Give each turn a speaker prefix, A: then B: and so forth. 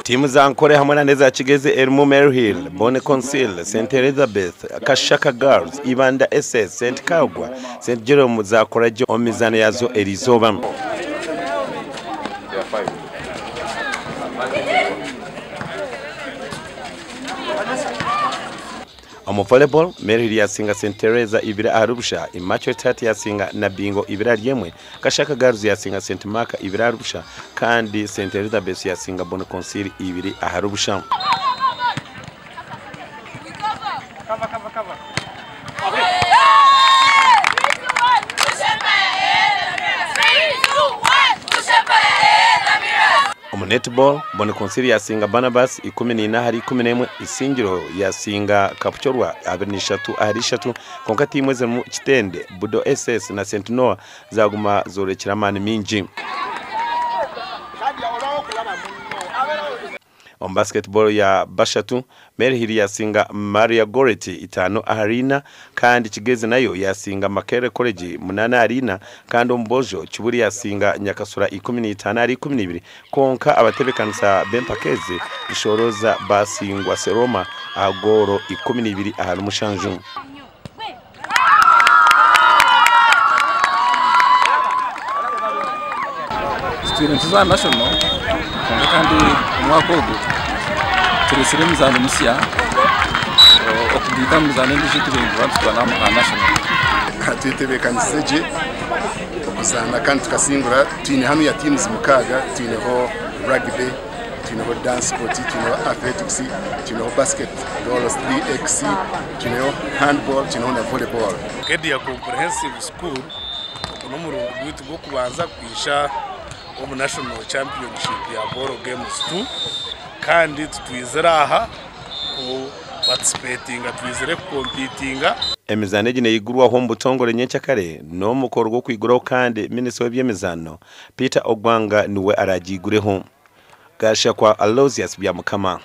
A: Tiimu za Nkore hamwe na n'eza Kigezi erimu Maryhill, Bone Consil, St Elizabeth, Kashaka Girls, Ibanda SS, St Kagwa, St Jerome zaakora gye omu mizaano yaazo eriizooba. Omu volleyball, Maryhill yaasinga St Theresa ibiri ahari busha, Immaculate Heart yaasinga Nabingo ibiri ahari emwe, Kashaka Girls yaasinga St Mark ibiri ahari busha kandi St Elizabeth yaasinga Bon Consil ibiri ahari busha. Omu netball, Bon Consil yaasinga Barnabas 14 ahari 11, Isingiro yaasinga Kapchorwa 23 ahari ishatu kwonka tiimu ezirimu Kitende, Budo SS na St Noah zaaguma zoorekire amaani maingi. Omu basketball ya bashatu, Maryhill yaasinga Maria Goretti itaano ahari ina kandi Kigezi nayo yaasinga Makerere College munaana ahari ina kandi omu boojo, Kibuli yaasinga Nyakasura 15 ahari 12 kwonka abatebeekanisa b'empaka ezi Rushoroza baasingwa Seroma aha goolo 12 ahari mushanju.
B: Tutwire nituza aha national kwonka kandi omwaka ogu turesire emizaano misya okugaita aha mizaano endiijo ei tubaire nituba nitutwara aha national.
C: Twetebeekanisize gye okuzaana kandi tukasingura. Twine hanuya tiimuzi mukaaga, twineho rugby, twineho dance sport, twineho athletics, twineho basketball 3x, twineho handball, twineho na volleyball.
D: Kedia Comprehensive School ogu n'omurundi gwaitu gw'okubanza kwija omu National Championship ya Ball Games 2 kandi titwizire aha ku participatinga twizire ku competinga.
A: Emizaano egi neyigurwaho omu butongore nyenkyakare n'omukoro gw'okwiguraho kandi Minisita w'eby'emizaano, Peter Ogwanga niwe aragiigureho. Gashakwa Aloysius Byamukama.